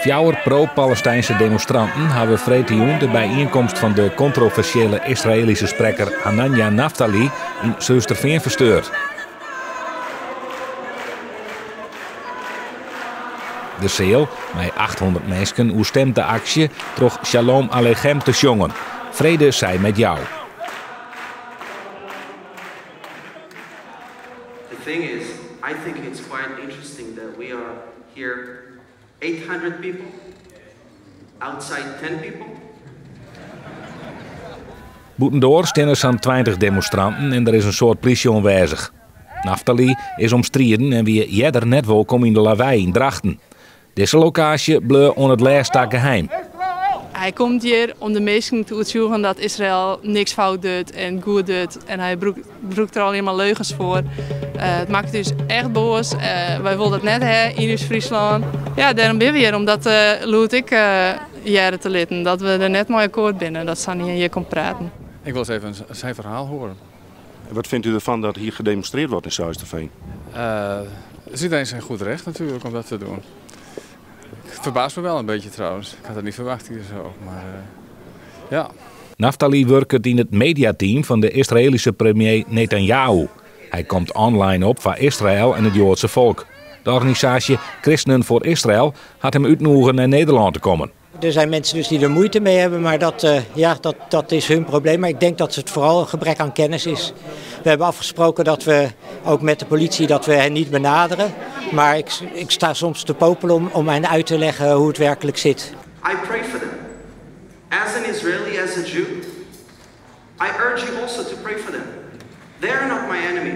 Fjouwer pro-Palestijnse demonstranten hawwe freedtejûn de byienkomst fan de kontroversjele Israelyske sprekker Hananya Naftali yn Surhústerfean fersteurd. De seal, mei 800 minsken, oerstimt de aksje troch Shalom Aleichem te sjongen, Vrede zij met jou. The thing is, I think it's quite interesting that we are here 800 people, outside 10 people. Bûtendoar steane sa'n 20 demonstranten en der is in soad plysje oanwêzich. Naftali is omstriden en wie earder net wolkom yn de Lawei yn Drachten. Dizze lokaasje bleau oan it lêst ta geheim. Hy komt hjir om de minsken te oertsjûgjen dat Israel niks fout docht en goed docht. En hy brûkt der allegear mar leugens foar. It makket ús echt boas. Wy wolle dat net ha yn ús Fryslân. Ja, dêrom binne we hjir, om dat lûd ek hearre te litten. Dat we der net mei akkoart binne dat sa'n ien hjir komt praten. Ik wil eens even zijn verhaal horen. Wat vindt u ervan dat hier gedemonstreerd wordt in Surhuisterveen? Het is iedereen zijn goed recht natuurlijk om dat te doen. Het verbaast me wel een beetje trouwens. Ik had het niet verwacht hier zo. Maar ja. Naftali wurket yn it mediateam fan de Israelyske premier Netanyahu. Hy komt online op foar Israel en it Joadske folk. De organisaasje Christenen voor Israël hat him útnûge nei Nederlân te kommen. Er zijn mensen dus die er moeite mee hebben, maar ja, dat is hun probleem. Maar ik denk dat het vooral een gebrek aan kennis is. We hebben afgesproken dat we ook met de politie dat we hen niet benaderen. Maar ik sta soms te popelen om hen uit te leggen hoe het werkelijk zit. I pray for them. As an Israeli, as a Jew, I urge you also to pray for them. They are not my enemy.